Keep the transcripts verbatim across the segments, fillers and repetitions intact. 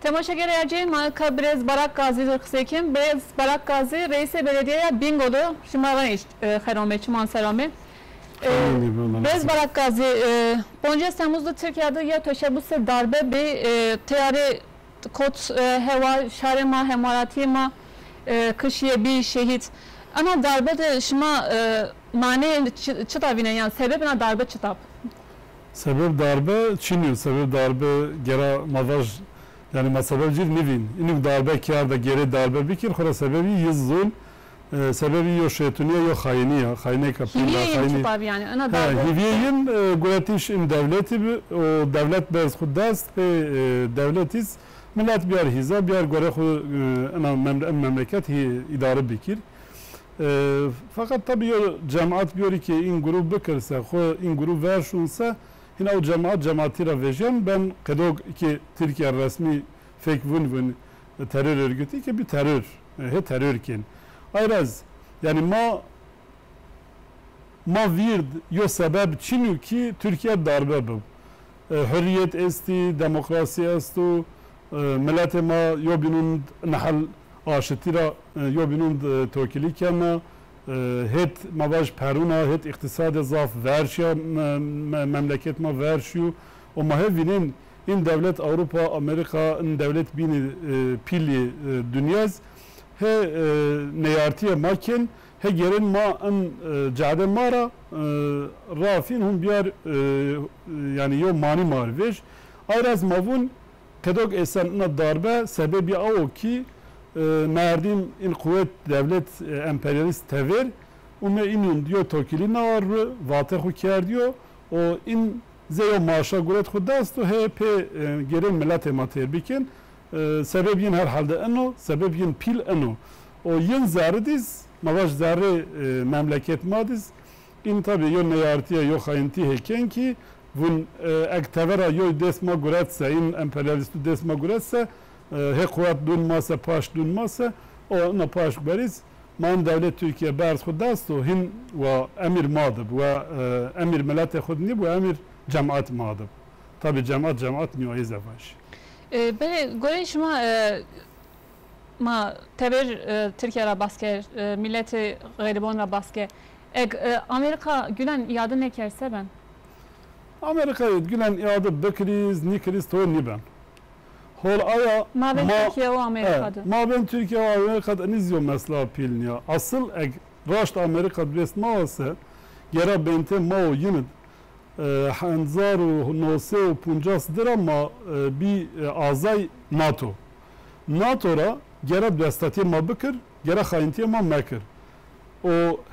Temaşegerê ercên ma ka birêz Barak Gazî dir qisey kên. Birêz Barak Gazî, reîsê belediyeya Bîngo de şima ra îş-, e, xêr amê, çiman ser amê. E, Birêz Barak Gazî, e, poncês Temmuz de Tirkîya de yew teşebusê darbe bî, e, teyarê kot, e, hewa, şarê ma, hemwelatîyê ma, e, kişîye, bî şehîd. Ena darbe de şima, e, maneyê çi, çita vînenî, yan sebeb ena darbe çita bi? Sebeb darbe çinî yo. Sebeb darbe gera ma vaj, yanî ma sebeb cîr nîvîn. Înî darbe kerda, gêrê darbe bikir, xora sebebî yi zulm, e, sebebî yo şêtunîye, yo xayînî ya. Xayînêka pîl a, xayînî. Hîvîyê yin çita bi yanî? Ena darbe. He, hîvîyê yin, e, guretîş in dewletî bi, o dewlet berz xwu dest, pê, e, dewletî z milet biyar hîza, biyar gore xwu, e, ina mem-, in memleket hî îdare bikir. E, feqet tabî yo cemaat biyorî ke în grûb bikir se, xwu în grûb ver şûn se, hîna o cemaat cemaatî ra vejyen ben qedog ke Tirkîya resmî fek vûn vûn terör örgütü ke bî terör, e, hê terör kên. Ay ra z, yanî ma, ma vîrd yo sebeb çinî ki Tirkîya darbe bib. E, hurrîyet estî, demokrasî esto, e, miletê ma yobînûn nehel aşitî ra, e, yobînûn, e, tokilî kena, e, hêt ma vaj perûn a, hêt îqtîsadê zaf ver şîya, me-, me-, memleket ma ver şîyo. O ma hê vînên în dewlet Ewropa, Amerîka, în dewlet bînî, e, pîlî, e, dinya z hê, e, neyartîye ma kên, hê gêrên ma în, e, cade ma ra, e, rafîn hûn biyar, e, yanî yo manî ma rê vej. Ay ra z ma vûn, qedok êsen ina darbe sebebî awo kî, e, merdîm în quwet dewlet, e, emperyalîst tever, ume înûn yo tokilî nawa ri, vate xwu kerdîyo, o în zê yo maşa guret xwu dest û hê pê, e, gêrên miletê ma têr bikên. E, sebeb yin herhalde ino, sebeb yin pîl ino. O yin zerrî dîz, ma vaj zerrê, e, memleket ma dîz, în tabî yo neyartîye, yo xayintî hê kên kî vûn, e, eg tevera yoy dest ma guret se, în emperyalîstû dest ma guret se, e, hê quwet dûn ma se, paşt dûn ma se, o ina paşt guerîz, ma in dewlet Tirkîye berz xwu dest û hîn wa emîr ma dib, wa, e, emîr miletê xwu nîb, wa emîr cemaat ma dib. Tabî cemaat cemaat nîyo, ê ze vaj. E, belê, goreyê şima, e, ma teber, e, Tirkîya ra bas ke, e, miletê xerîban ra bas ke. Eg, e, Amerîka Gülen îade nêkerd se ben? Amerîka Gülen îade bikirîz, nîkirîz, to nîben. Hol aya mabên ma-, Tirkîya û Amerîka e, de. Mabên Tirkîya û Amerîka de inî zî yo mesela pîl nîya. Asil eg raşt Amerîka dibêst ma se, gera bentê ma û yin id, e, hezar û no sey û poncas di ra ma, e, bî, e, azay nato. Nato ra gera destatîyê ma bikir, gera xayintîyê ma mekir. O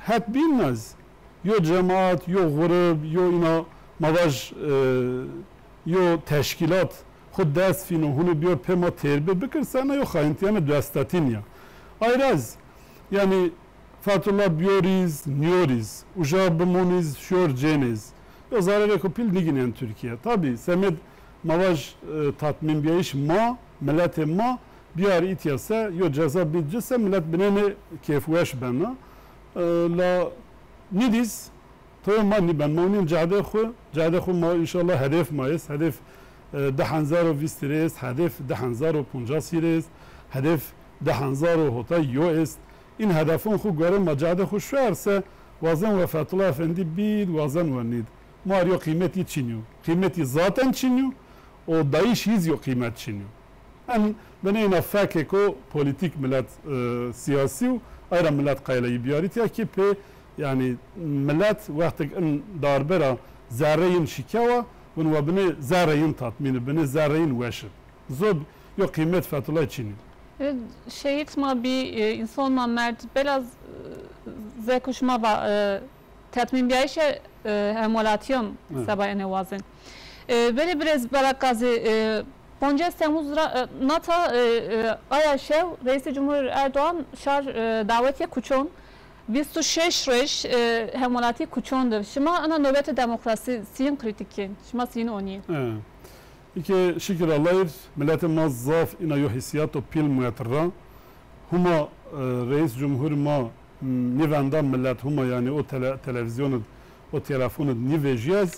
het bîn ez, yo cemaat, yo grûb, yo îna ma vaj, e, yo teşkîlat xwu dest fîno, hûnê biyor pê ma têrbê bikir, sena yo xayintîyane duestatî nîya. Ay ra z, yanî Fethullah biyorîz, nîyorîz, uja bimonîz, şiyor cênêz. Yo zararêko pîl nîgînen Tirkîye. Tabî, semed ma vaj, e, tatmînbîyayîş ma, miletê ma, biyar îtya se, yo ceza bîd ci se, milet binênê kêfweş bena. E, la nîdîz, Toyo ma nîben, ma unîn cadê xwu, cadê xwu ma înşallah hedef ma est, hedef, e, di hezar û vîstî rê est, hedef di hezar û poncasî rê est, hedef di hezar û hotay yo est. În hedefon xwu gore ma cadê xwu şuer se, wazen we Fethullah Efendî bîd, wazen we nîd. Ma rê yo qîmetî çinî yo. Qîmetî zaten çinî yo. O dayîş yî zî yo qîmet çinî yo. En bineyna fekêko polîtîk milet, e, sîyasî û ay ra milet qayîl a yî biyarî tîya kî pê, yanî milet wextêk in darbe ra zerrê yin şîkewa, vûn wa binê zerrê yin tatmîn ib, binê zerrê yin weş ib. Zob yo qîmet Fethullah çinî. E, şehîd ma bî, e, înson ma merd, belaz, e, zeko şima va, e, Tetmînbîyayîşê, e, hemwelatîyan seba enê wazên. E, belê birêz Barak Gazî, e, poncês Temmuz ra, e, nata, e, e, aya şew Reîsê Cumhur Erdoğan şar, e, dawetîye kuçon. Vîst û şeş roj, e, hemwelatî kuçon di. Şima ina nobetê demokrasî sîyin krîtîk kên? Şima sîyin onîyê? E, îke şikir Allahî r, miletê ma zaf îna yo hîsîyato pîl muet ra. Huma, e, Reîs Cumhur ma, m, nîvenda milet huma, yanî o tele-, televîzyon id, o telefon id nîvejîyez.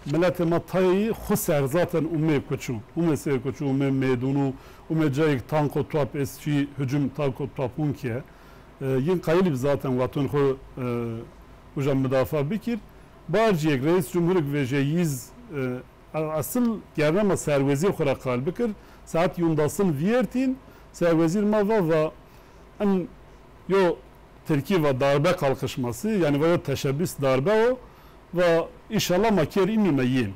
Miletê ma tayê xwu ser zaten umê kuçû. Umê sêr kuçû, umê mêdûnû, umê cayêk tanko top êst çî hucum tanko topûn ke. E, yin qayîl îb zaten wextûn xwu, e, uca midafa bikir. Barcîyêk reîs cumhurêk vejê yîz, e, a-, esil gernema serwezîr xwu ra qal bikir. Saet yundasin vîyertîn, serwezîr ma va, va in yo tirkî va darbe kalkışması, yanî va yo teşebbüs darbe o, va înşallah ma kêr îmîme yên.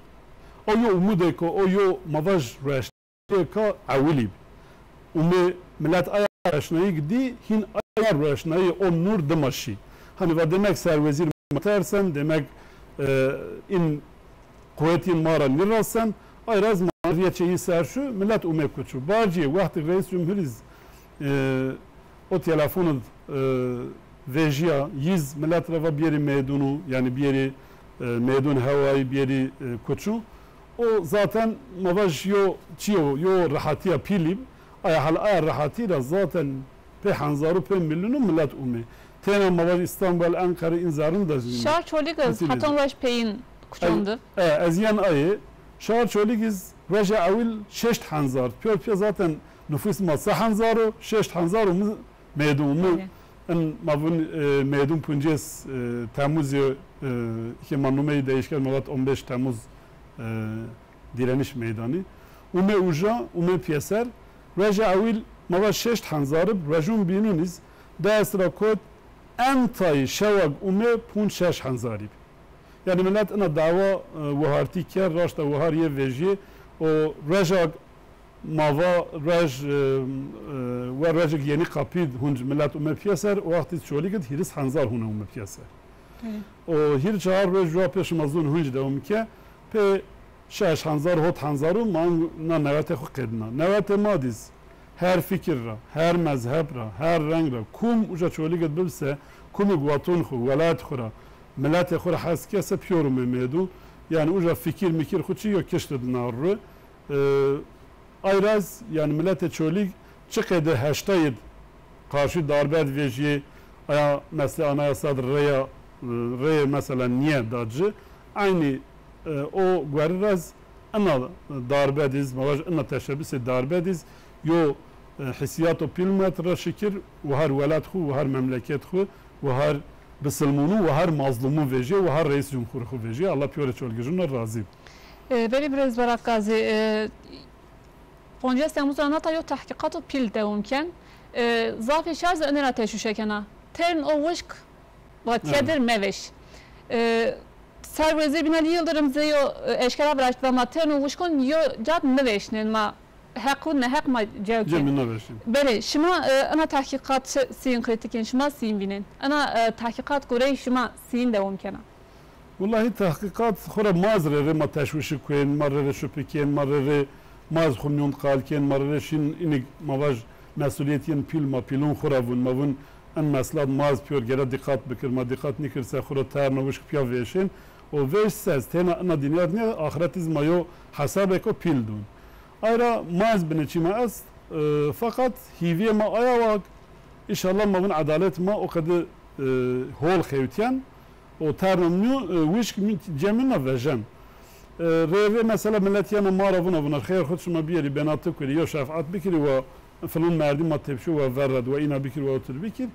O yo umudêk o, o yo ma vaj rueş- Êka ewilî bi. Umê milet aya roşnayî dî, hîn aya roşnayî o nûr dima şî. Hanî va demek serwezîr ma tersen, demek, e, în quwetîn ma ra nîrasen, ay ra ez ma rîyeçê yî ser şu, milet umê kuçû. Barcî wextî reîs cumhurîz, e, o telefon id, e, vejîya, yîz milet ra va biyerî meydûnû, yanî biyerî, e, meydûn hewayî, biyerî, e, kuçû. O zaten ma vaj yo çîyo, yo rehatîya pîlî bi. Aya hal aya rehatî ra zaten pê henzarû pê milûnû milet umê. Têna ma vaj Îstanbul, Enqere, în zerrûn de zî. Şar Çolîg iz heton wej peyîn kuçon di. E, ez yen ayê. Şar Çolîg iz veja ewil şeşt henzar. Piyor piya zaten nufus ma se henzar o, şeşt henzar o mi Mêdûn, mi, in ma vûn, e, mêdûn puncês, e, Temmuzî, e, ke ma numeyî değiş kerd, ma vat on beş Temmuz, e, Direniş Meydanı. Ume uja, ume piyeser. Reja ewil ma vat şeşt henzar ib, rejûn bînûn iz, dest ra kot, en tayî şewag ume punc şeş henzar ib. Yanî milet ina dawa, e, wihartî kerd, raşta wihar yê vejîyê û rejag ma va rej, e, e, we rejik yenî qapî hunc milet ume piyeser, o wext iz Çolîg id hîris henzar hune ume piyeser. Û hîr çar roj cuwa pê şima zûn hunc dewam ke, pê şeş henzar, hot henzar û ma na newetê xwu qedina. Newetê ma diz her fikir ra, her mezheb ra, her reng ra, kum uca Çolîg id bibse, kumî guatun xwu, welat xwu ra, miletê xwu ra hes kese piyor ume mêdû. Yanî uca fikir mikir xwu çi yo kişt id nar ru. E, Ayraz, yanî miletê Çolîg çi qede heştay id qarşî darbe id vejîyê, aya mesle anayasa id reya, e, reyê mesela nîye da ci. Eynî, e, o guerî ra z ina darbe diz, ma vaj ina teşebusê darbe diz, yo, e, hîsîyato pîl met ra şikir, wahar welat xwu, wahar memleket xwu, wahar bisilmûnû, wahar mazlûmû vejîye, wahar reîs cumhurî xwu vejîye. Allah piyorê Çolgijûn ra razî. E, belê birêz Berat Gazî, e, Poncês Temmuz ra nata yo tehqîqato pîl dewam ken. E, zafê şar zî ene ra teşwîşe kena. Tern o wişk va tîya dir meveş. E, Serwezîr Binalî Yildirim zî yo, e, eşkera viraşt va ma tern o wişkon yo cad niveşnên, ma heq û neheq ma cew kên. Cemî niveşnên. Belê, şima, e, ina tehqîqat sîn krîtîkên, şima sîn vînên? Ina, e, tehqîqat goreyê şima sîn dewam kena? Wulahî tehqîqat xwu ra ma zî rê rê ma teşwîşî kuên, ma rê rê şupî kên, ma rê rê ma zî xwu mîyon qal kên, ma rê rê şîn înîg ma vaj mesulîyet yên pîl ma pîlûn xwu ra vûn. Ma vûn in mesla d ma zî pîyor gere dîqat bikir, ma dîqat nîkir se xwu ra terna wişk pîya vêşên. O vêş se ez têna ina dinya d nîya, axiret iz ma yo hesabêko pîl dûn. Ay ra ma ez binê çî ma est, e, feqet hîvîyê ma aya wa, înşallah ma vûn edalet ma o qede, e, hol xewtîyen, o terno nîyo, e, wişk mi cemîna vejen. E, rê rê mesela milet yena ma ra vûna vûna xêr xwu d şima biyerî bêna ti kurî, yo şefat bikirî wa filon merdî ma tepşo wa verred wa îna bikir wa otir bikir.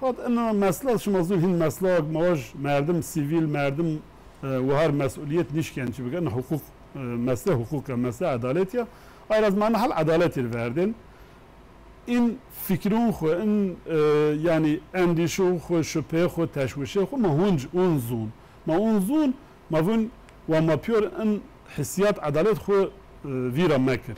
Fakat ina mesla şima zûn hîn mesla ma vaj merdim sivîl, merdim, e, wahar mesulîyet nîşken çi bike. Ina huqûq, e, mesle huqûq ya, mesle edalet ya. Ayraz ma ina hal edaletî verdên. În fikrûn xwu, în, e, yanî endîşûn xwu, şupê xwu, teşwîşê xwu ma hunc ûn zûn. Ma ûn zûn, ma vûn wa ma pîyor în hîsîyat edalet xwu, e, vîra mekir.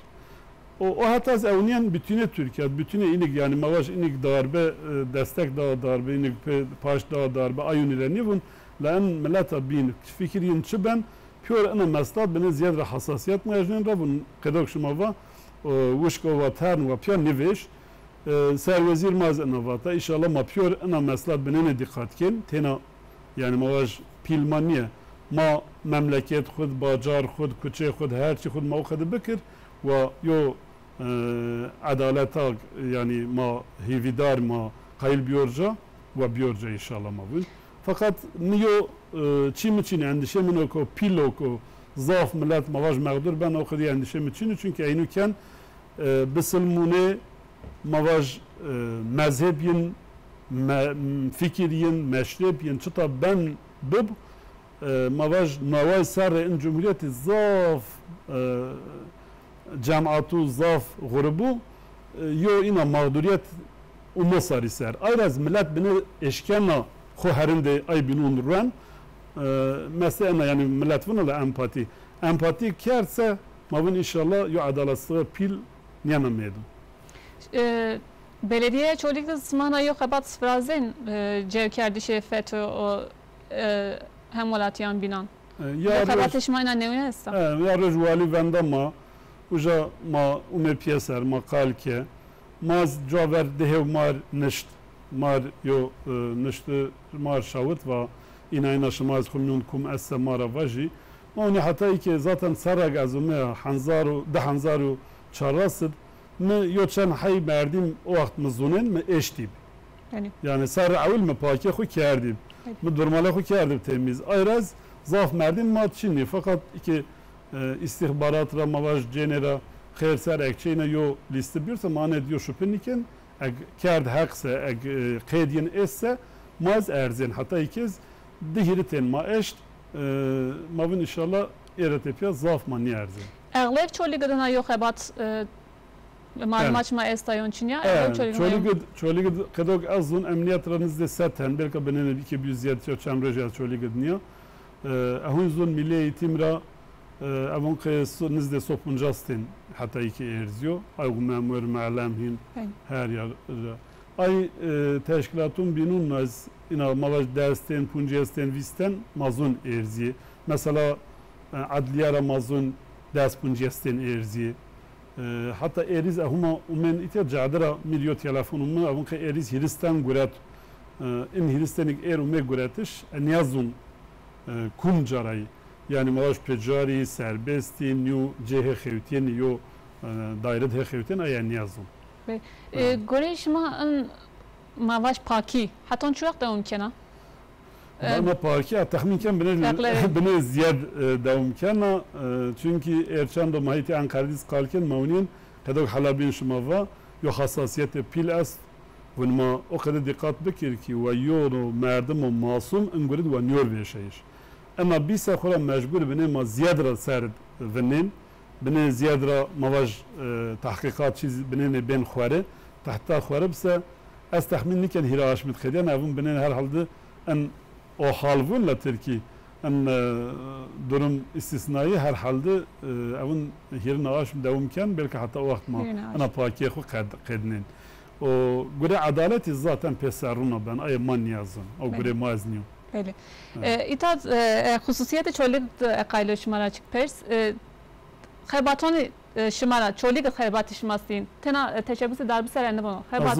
O, o heta ez ewnîyen bütünê Tirkîya, bütünê înîg, yanî ma vaj înîg darbe, e, destek da darbe, înîg pê paşt da darbe, ayûnî re nîvûn, la în mileta bîn, fikir yin çi ben, pîyor ina mesla binê zîyed ra hesasîyet ma ejnên ra vûn, qedok şima va, e, wişk o wa tern wa pîya nîvêş. E, serwezîr ma zî ina vata, înşallah ma pîyor ina mesla binênê dîqat kên, têna Yanî ma vaj pîl ma nîye. Ma memleket xwu d, bacar xwu d, kuçê xwu d, her çî xwu d ma o qede bikir, wa yo, e, edaleta, yanî ma hîvîdar, ma qayîl biyor ca, wa biyor ca înşallah ma vûn. Feqet mi yo, e, çî mi çîn, endîşê min o ko, pîl o ko, Zaf milet ma vaj mexdûr ben, o qedî endîşê mi çin o. Çunkî eynû ken, e, bisilmûnê ma vaj, e, mezheb yin, me-, fikir yin, meşreb yin, çita ben bib, e, ma vaj naway serrê in cumhuriyetî zaf, e, cematû, zaf grubû, e, yo îna mexdûriyet û mosarî ser. Ayra ez milet binê eşkena xo herindê ay bînûn ruen, e, mesle ena, yanî milet vûn la empatî. Empatî kerd se ma vûn înşallah yo edaletsizliğê pîl nîyena meydûn. E, Belediyeya Çolîg de sima na yo xebat virazên, e, cewkerdişê FETÖ û, e, hemwelatîyan bînan. E, ya Yo xebatê roj, şima îna newîne esta? E, ya roj walî venda ma, uca ma ûmê pîyeser, ma qal ke, ma ez cuwa ver di hêw mar nişt, mar yo, e, nişti mar şawit va, îna îna şima ez xwu mîyon kum esta ma ra vajî. Ma onî heta î ke zaten serra ke ez ûme henzar û, di henzar û çar ra sid, mi yo çend hey merdîm o wext mi zûnên, mi eştîb. Yanî. Yanî serrê ewil mi pakê xwu kerdîb. Belê. Mi durmalê xwu kerdîb temîz. Ay ra ez zaf merdîm ma çin nî. Feqet î ke, e, îstîxbarat ra ma vaj cênê ra xêr ser ek çêne yo lîsti bîr se ma nê di yo şupin nîkên. Eg kerd heq se, eg, e, qeyd yin est se ma ez erzên. Heta î ke ez di hîritên ma eşt, e, ma vin înşallah ê ra tepîya zaf ma nîerzên. Exleb Çolîg de na yo xebat, e, Malumat şima esta yon çinya? E, Çolîg, Çolîg, Çolîg qedok ez zûn emniyet ra nizdê se ten, belka binêne bî ke bîyo ziyedî ya çend rojî ez Çolîg de nîya. E, ehûn zûn Milî Eğitim ra, e, evûn qê so-, nizdê so puncas tên heta î ke erzîyo. Ay û memur, melem hîn her yer ra. Ay, e, teşkîlatûn bînûn ez îna ma vaj des tên, puncîyes tên, vîst ten ma zûn erzîyê. Mesela, e, edlîye ra ma zûn des puncîyes tên erzîyê. E, heta êrîz e huma umên îtya cade ra mi rî yo telefon ume, evin qey êrîz hîris ten guret. E, in hîris tenî ke êr ume guretiş, e, nîyazûn, e, kum carayî. Yanî ma vaj pecarî, serbestî, nîyo cê hê xewtîyenî, yo, e, daîre de hê xewtîyen, ay e nîyazûn. Be, e, goreyê şima in ma vaj pakî, heton çi wext dewam kena? E, Dana pakî, a, texmîn ken binê, binê ziyed, e, dewam kena, e, çunkî êr çendo ma heytî Enqerdîz qal ken, ma winîn, qedok hela bîn şima va, yo hassasiyetê pîl est, vin ma o qede dîqat bikir kî, we yono merdimo masum in gurid we nîyor vêşeyiş. Ema bîse xwu ra mecbur binê ma ziyed ra ser vinên, binê ziyed ra ma vaj, e, tahqîqat çî binênê bên xweri, tehta xweri bise, ez texmîn nîken hîra aşmî di qedîyen, evin binên herhalde en o hal vûn la Tirkî, en, e, durum îstîsnayî herhalde, e, evin hîrin aşm dewam ken, belkî heta o wext ma ena pakê xwu qed-, qednên. O gure edaletî zaten pêserrûna ben, ayê ma nîyazin, o gure ma ez nîyo. Belê. E, îta, e, e, xususîyetê Çolîg de, e, qaylo şima ra çik pers. E, xebatonê, e, şima ra, Çolîg de xebatê şima sîn. Tena, e, teşebusê darbî ser e nêbono. Xebat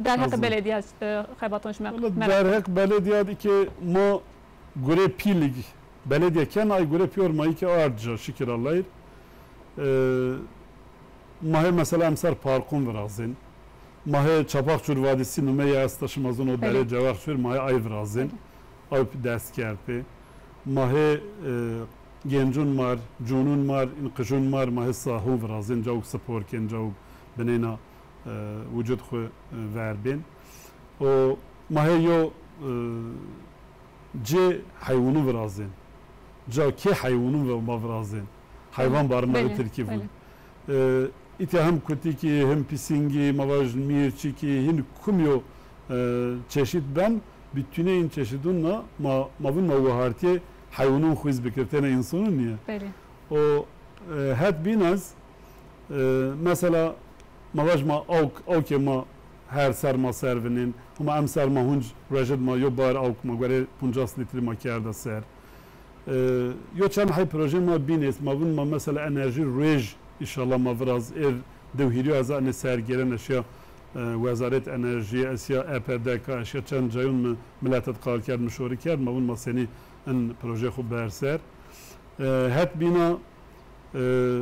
derheqê belediya, e, xebaton şima. Wela derheq belediya de ke ma gure pîlig belediya ken, ay gure pîyor ma î ke ard ca, şikir Allahîr. E, ma hê mesela emser parkon virazên. Ma hê Çapakçur Vadisi nume ya esta, şima zûn o derê Cewexçur, ma hê ay virazên. Ay dest kerd pê. Ma hê, e, gencun mar, cûnun mar, in qijun mar, ma hê sahû virazên, cawuk spor kên, cawuk binêna, e, wucud xwu, e, ver bên. O ma hê yo, e, cê heywûnû virazên. Ca kê heywûnû ve-, ma virazên. Heywan barınakı Tirkî vûn. E, îtya hem kutikî, hem pisîngî, ma vaj mîrçikî, hin kum yo, e, çeşît ben, bütünê in çeşîdûn na ma, ma vûn ma wehartiyê heywûnûn xwîz bikir, têna însonûn nîye. O, e, het bîn ez, e, mesela, ma vaj ma awk, awkê ma her ser ma ser vinên. Huma emser ma hunc rojid ma yo bar awk ma gore puncas lîtrî ma kerda ser. E, yo çend hey proje ma bîn est. Ma vûn ma mesela enerjî ruej, înşallah ma viraz êr dew hîrî yo ez ane ser gêren eşya, e, Wezaret Enerjî, eşya E P D K, eşya çend cayûn mi miletet qal kerd, mi şorî kerd, ma vûn ma senî in proje xwu ber ser. E, het bîna, e,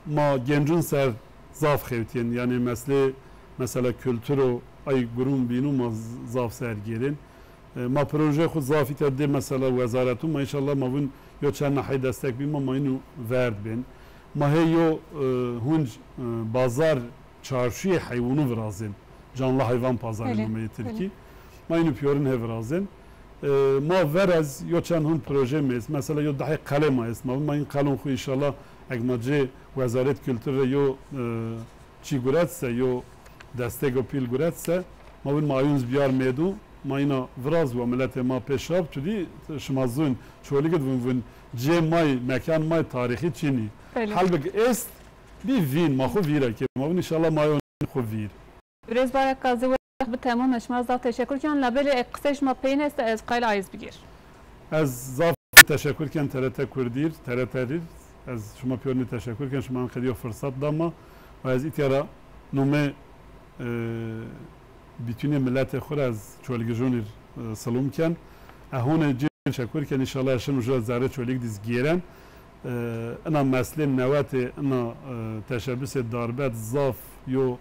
ma gencun ser zaf xewtîyên, yanî meslê, mesela kultur o, ay gurûn bînû ma z-, zaf ser gêrên. E, ma proje xwu zaf îta dê mesela wezaretûn, ma înşallah ma vûn yo çend nahey destek bî ma, ma înu verd bên. Ma hê yo, e, hunc, e, bazar çarşuyê heywûnû virazên. Canlı hayvan pazarı Belê, numeyê belê. Tirkî. Ma înu piyorin hê virazên. E, ma ver ez yo çend hund proje mi est. Mesela yo dehê qelê ma est. Ma, ma în qelon xwu înşallah ek ma cê Wezaret Kültür re yo, e, çî guret se, yo destego pîl guret se, ma vin ma ayûn zî biyar mêdû, ma îna viraz wa miletê ma pê şap, tu dî şima zûn Çolîg id vin vin cê may, mekan may tarîxî çinî. Belê. Helbik est, bî vîn, ma xwu vîra kê. Ma vin înşallah ma yo xwu vîr. Birêz Barak Gazî, wext bi temam e, şima zaf teşekur ken. Labelê qisey şima peyin est, ez qayl ayîz bigîr. Ez zaf teşekur ken T R T Kurdîr, T R T rîr. Ez şima pîyorinî teşekur ken, şima enqedî yo firsat da ma. Û ez îtya ra numê, e, bîtûnê miletê xwu ra ez Çolîgijûnîr, e, silûm ken. E honê cî teşekur ken, înşallah ez şin uca zerrê Çolîg dîz gêren. E, ina meslên newetê, ina, e, teşebusê darbet zaf yo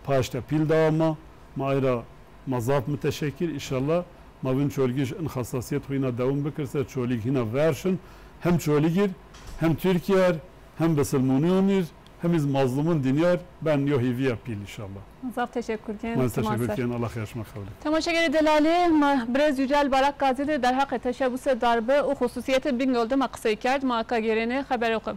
paşte pîl dawa ma. Ma ay ra ma zaf miteşekir. Înşallah ma vin Çolîgij in xesasîyet xwu hîna dewam bikir se, Çolîg hîna ver şin. Hem Çolîgîr, hem Tirkîyer, hem bisilmûnûnîr, hem îz mazlûmûn dinyar ben yo hîvîya pîl înşallah. Zaf teşekur ken. Ma ez teşekur ken. Allah xeyr şima xewlî. Temaşegerê delalî, ma birêz Yücel Barak Gazî de derheqê teşebusê darbe û xususîyetê Bingöl de ma qisey kerd. Ma aka gêrêne xebero xwu.